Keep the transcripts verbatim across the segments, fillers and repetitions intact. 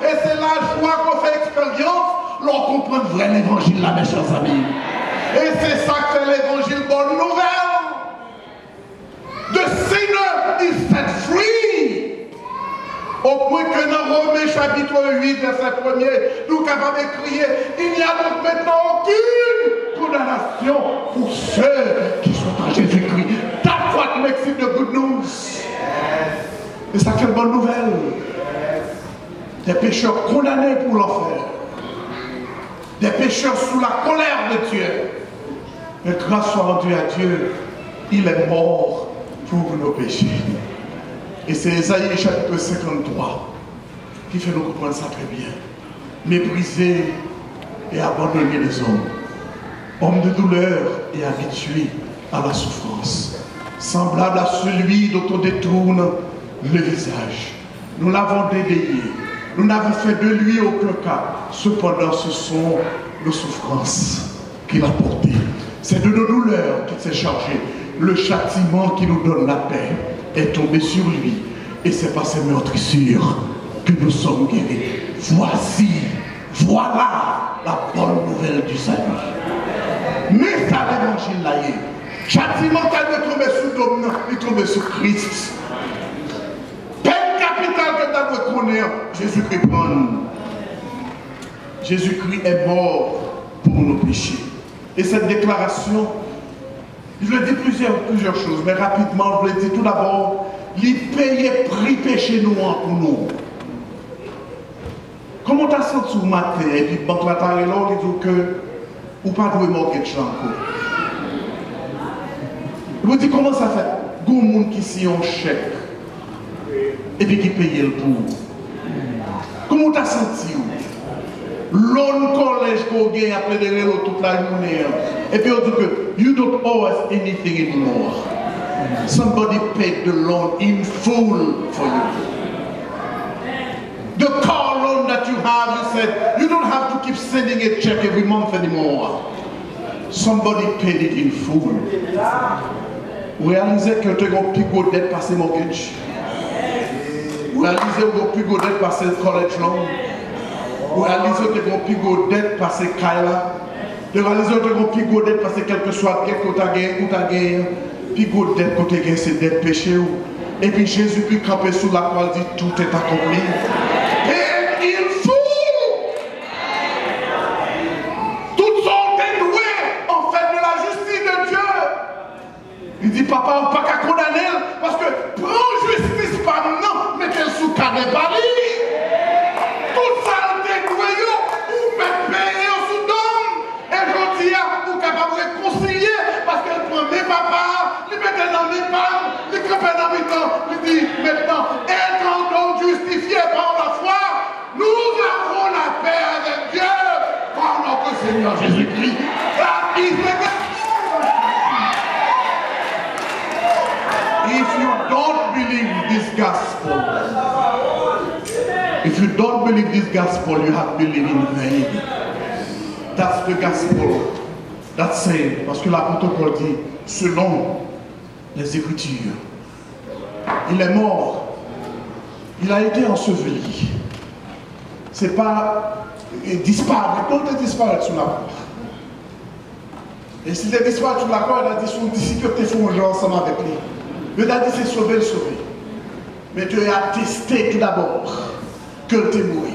E se lajwa ke w fè eksperyans lè w konprann vrè levanjil la, mes chers amis. E se sa k fè levanjil bòn nouvèl. The sinner is set free. Au point que dans Romains chapitre huit, verset premier, nous sommes capables de crier, il n'y a donc maintenant aucune condamnation pour ceux qui sont en Jésus-Christ. That's what makes it the good news. E sa k fè l bòn nouvèl. Des pécheurs condamnés pour l'enfer. Des pécheurs sous la colère de Dieu. Mais grâce soit rendue à Dieu, il est mort pour nos péchés. Et c'est Ésaïe chapitre cinquante-trois qui fait nous comprendre ça très bien. Méprisé et abandonné des hommes, homme de douleur et habitué à la souffrance, semblable à celui dont on détourne le visage. Nous l'avons dédaigné, nous n'avons fait de lui aucun cas. Cependant, ce sont nos souffrances qu'il a portées. C'est de nos douleurs qu'il s'est chargé. Le châtiment qui nous donne la paix est tombé sur lui, et c'est par ses meurtrissures que nous sommes guéris. Voici, voilà la bonne nouvelle du salut. Men sa levanjil la ye. Chatiman k ta dwe tonbe sou do m nan, li tonbe sou Kris. Pèn kapital ke m ta dwe konnen an, Jezikri pran l. Jésus-Christ est mort pour nos péchés. Et cette déclaration, je vais dire plusieurs, plusieurs choses, mais rapidement, je vais dire tout d'abord, li peye pri peche nou an pou nou. Kòman w ta santi w maten epi bank la ta rele w, li di w ke ou pa dwe mortgage la ankò? Epi w di, kòman sa fèt? Gon moun ki siyen yon chèk epi ki peye l pou ou. Kòman w ta santi w? Loan kòlèj ke w gen, y ap plede rele w tout lajounen an. Epi yo di w ke, you don't owe us anything anymore. Somebody paid the loan in full for you. The car loan that you have, you said, you don't have to keep sending a check every month anymore. Somebody paid it in full. Ou reyalize ke w te gen yon pi gwo dèt pase mortgage? Ou reyalize w gen yon pi gwo dèt pase college loan? Ou reyalize w te gen yon pi gwo dèt pase kay la? Ou reyalize w te gen yon pi gwo dèt pase kèlkeswa dèt ke w ta gen, ou ta genyen? Pi gwo dèt ke w te gen se dèt peche w. Epi Jezikri kanpe sou lakwa, l di, tout est accompli. Paid in full. Tout sa w te dwe, en fait, de la justice de Dieu. Li di, papa, ou pa ka kondane l, paske pran jistis pa m nan, mete l sou kanè pa li. Tout sa l te dwe yo, ou mèt peye yo sou do m. E jodi a, ou kapab rekonsilye, paske l pran men papa a, li mete nan men pa m, li kanpe nan mitan, li di, maintenant, étant donc justifiés par la foi, nous avons la paix avec Dieu par notre Seigneur Jésus-Christ. That is the gospel. If you don't believe this gospel, if you don't believe this gospel, you have believed in vain. That's the gospel. That's it. Paske lapot Pòl di, selon les Écritures, il est mort. Il a été enseveli. Se pa, e, disparèt. Non, li te disparèt sou lakwa. E si l te disparèt sou lakwa, yo ta di se yon disip yo te fè yon jan ansanm avèk li. Yo ta di se sove l sove. Men yo ateste tou dabò ke l te mouri.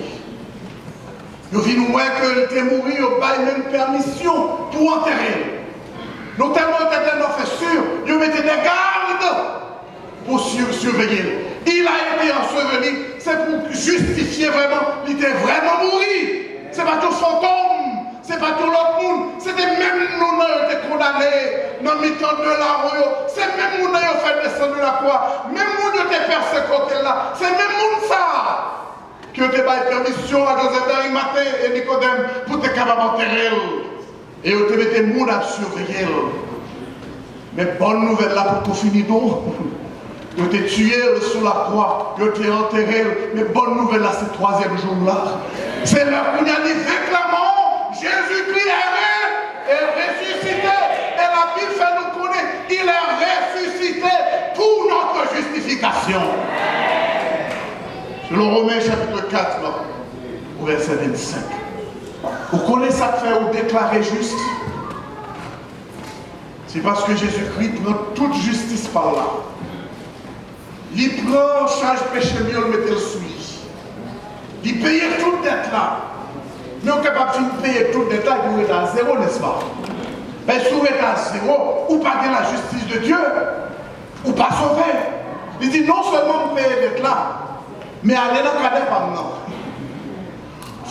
Yo vin wè ke l te mouri, yo bay menm pèmisyon pou antere l. Non tèlman yo te tèlman fè si, yo mete de gad pou si-, siveye l. Il a été enseveli, se pou jistifye vrèman, li te vrèman mouri. Se pa t yon fantom, se pa t yon lòt moun, se te menm moun nan yo te kondane nan mitan de lawo yo, se menm moun nan yo fè desann de lakwa, menm moun yo te pèsekite l la, se menm moun sa a. Ke yo te bay pèmisyon a Jozèf Darimate e Nikodèm pou te kapab antere l. E yo te mete moun ap siveye l. Men bòn nouvèl la potko fini non. Yo te tiye l sou lakwa, yo te antere l. Men bòn nouvèl la se twazyèm jou la. Se lè kounye a li venk lamò, Jezikri est re-, est ressuscité. E Labib fè nou konnen, il est ressuscité pour notre justification. Selon Romen chapit kat la, Vèsè vennsenk. Ou konnen sa k fè ou deklare jis? Se paske Jezikri pran tout jistis pa l la. Li pran chaj peche m yo, l mete l sou li. Li peye tout dèt la. Men ou kapab fin peye tout dèt la epi ou rete a zewo, nèspa? Paske si ou rete a zewo, ou pa gen lajistis de Dye. Ou pa sove. Li di, non sèlman m peye dèt la, men ale nan kanè pa m nan.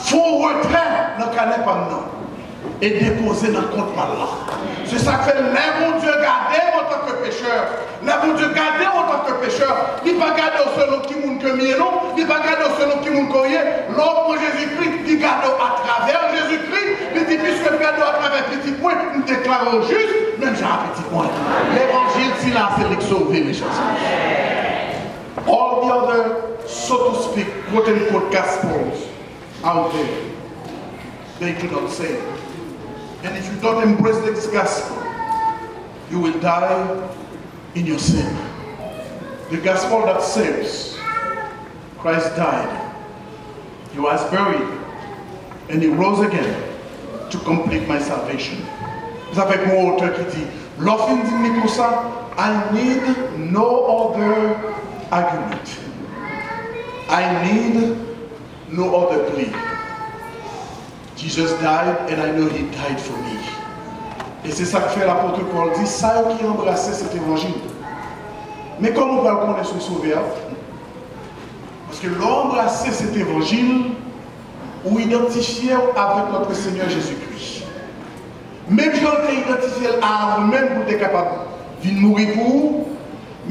Fè yon retrè nan kanè pa m nan e depoze nan kont pa l la. Se sa k fè lè Bondye gade w antanke pechè, lè Bondye gade w antanke pechè, li pa gade w selon ki moun ke m ye non, li pa gade w selon ki moun ke w ye. Lè w pran Jezikri, li gade w atravè Jezikri, li di, piske m gade w atravè Pitit mwen, m deklare w jis, menm jan a Pitit mwen. Levanjil sila se li k sove, mechanste. All the other, so to speak, quote unquote, gospels out there, they do not save. And if you don't embrace this gospel, you will die in your sin. The gospel that saves, Christ died, he was buried, and he rose again to complete my salvation. Sa fè gen yon otè ki di, lè w fin di m li konsa, I need no other argument. I need no other plea. Jesus died and I know he died for me. E se sa k fè lapot Pòl di, sa yo ki anbrase se evanjil. Men kòman w pral konnen si w sove a? Paske lè w anbrase se evanjil, ou idantifye w avèk Notre Seigneur Jésus-Christ. Menm jan l te idantifye l a ou menm pou l te kapab vin mouri pou ou,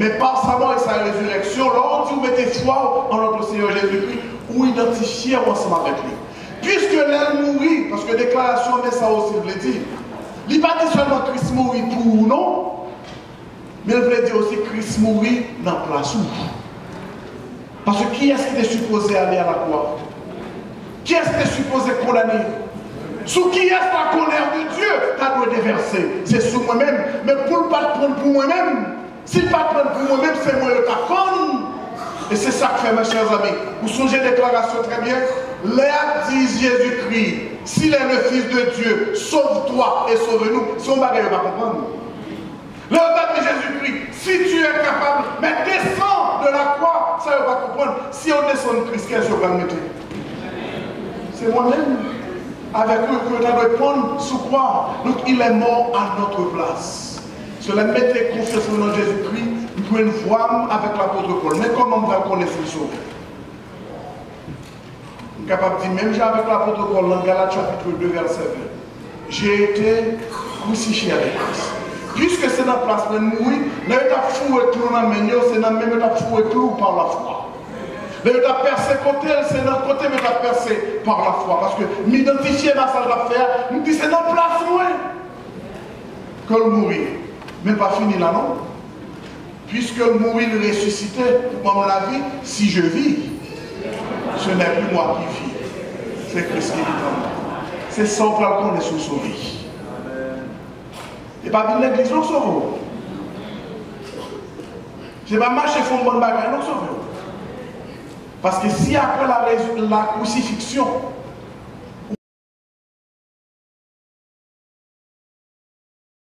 men pa sa mò e sa rezirèksyon, lè w di w mete fwa w an Notre Seigneur Jésus-Christ, ou idantifye w ansanm avèk li. Piske lè l mouri, paske deklarasyon men sa osi vle di, li pa di sèlman Kris mouri pou ou non, men l vle di osi Kris mouri nan plas ou. Paske kiyès ki te sipoze ale a lakwa? Kiyès ki te sipoze kondane? Sou kiyès la colère de Dieu ta dwe devèse? Se sou mwen menm. Men pou l pa t pran pou mwen menm, si l pa t pran pou mwen menm, se mwen yo t ap pran. E se sa k fè, mes chers amis, ou sonje deklarasyon trè byen, lè y ap di Jezikri, s'il est le Fils de Dieu, sauve-toi et sauve-nous, se yon bagay yo pa konprann. Lè yo t ap di Jezikri, si tu es capable, mais descends de la croix, sa yo pa konprann. Si yo desann Kris, kiyès yo pral mete? Se mwen menm. Avèk ou, yo ta dwe pann sou kwa. Donk, il est mort à notre place. Se lè m mete konfyans mwen nan Jezikri, m jwenn vwa m avèk lapot Pòl. Men kòman m pral konnen si m sove? M kapab di menm jan avèk lapot Pòl nan Galat chapit de vèsè ven, j'ai été crucifié avec Christ. Piske se nan plas mwen m mouri, lè yo t ap foure klou nan men yo, se nan men m yo t ap foure klou par la foi. Lè yo t ap pèse kote l, se nan kote m yo t ap pèse par la foi. Paske m idantifye m a sa l t ap fè a, m di se nan plas mwen ke l mouri. Men l pa fini la non. Puisqu'il mourut, il ressuscita pour moi la vie, si je vis, ce n'est plus moi qui vis, c'est Christ qui vit en moi. Se sa w pral konnen si w sove. Se pa vin legliz non sove w. Se pa mache fè yon bann bagay non sove w. Paske si apre la, la crucifixion,